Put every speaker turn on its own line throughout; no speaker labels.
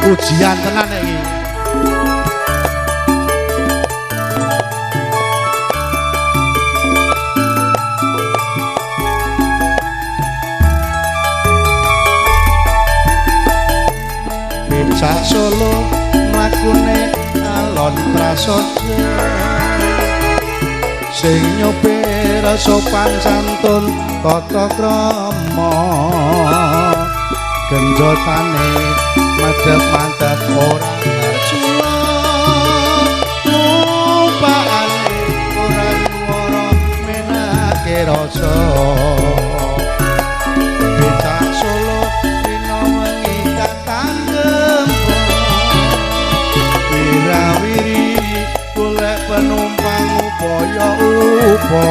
Ujian tenan iki. Becak Solo mlakune alon prasaja, sing nyopir sopan santun tata krama, genjotane madhep mantep ora ngersula, tumpakane ora nyuwara menake rasa. Becak Solo rina wengi datang gembong, wirawiri golek penumpang upaya upa,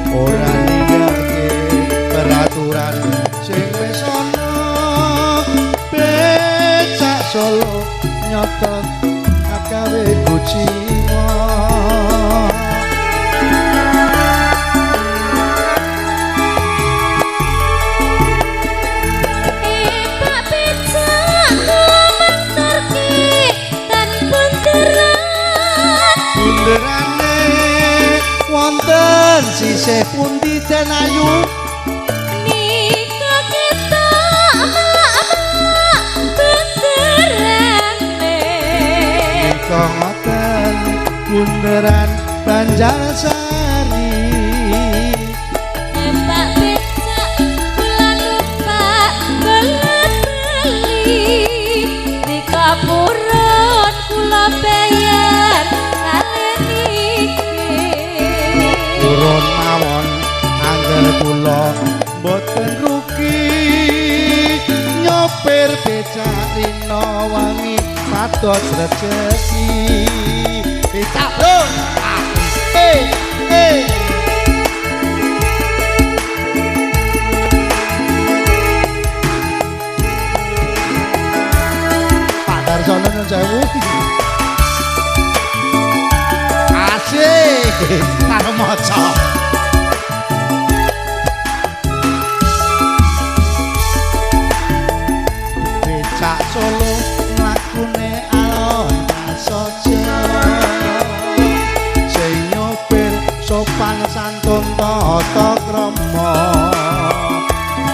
ora ninggalke peraturan sing wis ana. Becak Solo nyotot agawe kuciwa.
Pak becak kula maturke tan bunderan.
Bunderane wonten sisih pundi Den Ayu?
Nika ketok melak-melak bunderane.
Nika ngoten bunderan Banjarsari.
Pak becak kula numpak kula beli, nika purun kula bayar kalih niki.
Purun mawon angger kula mboten rugi, nyopir becak rina wengi pados rejeki. Becak lho. Eh eh. Pak Darsono nyun sewu. Asik karo maca. Becak Solo mlakune alon prasaja, sing nyopir sopan santun tata krama,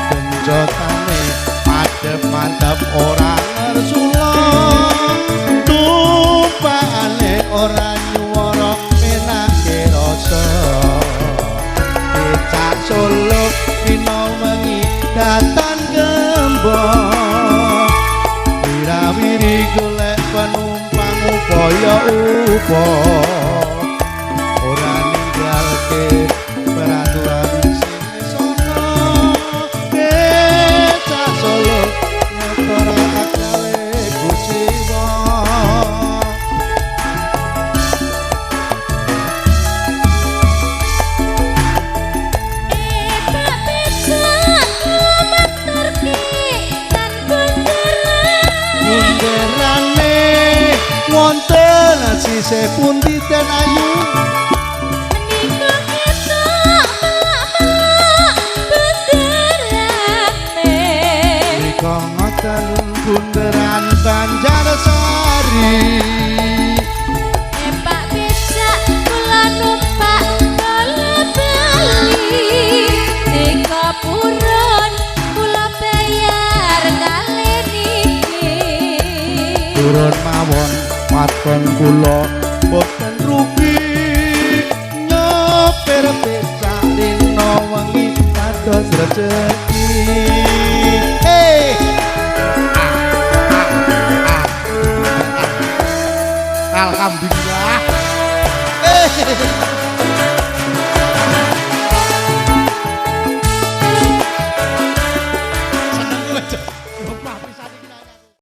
genjotane madhep mantep ora ngersula, tumpakane ora nyuwara menake rasa. Becak Solo rina wengi datan gembong, wirawiri golek penumpang upaya upa, ora ninggalke peraturan sing wis ana. Becak Solo nyotor agawe kuciwa.
Pak becak kula maturke tan bunderan.
Bunderane wonten sisih pundi Den Ayu?
Menika ketok melak-melak bunderane.
Nika ngoten bunderan Banjarsari.
Pak becak kula numpak kula beli, nika purun kula bayar kalih niki.
Turun mawon maton kula mboten rugi, nyopir becak rina wengi pados rejeki. Hey. Alhamdulillah. Eh.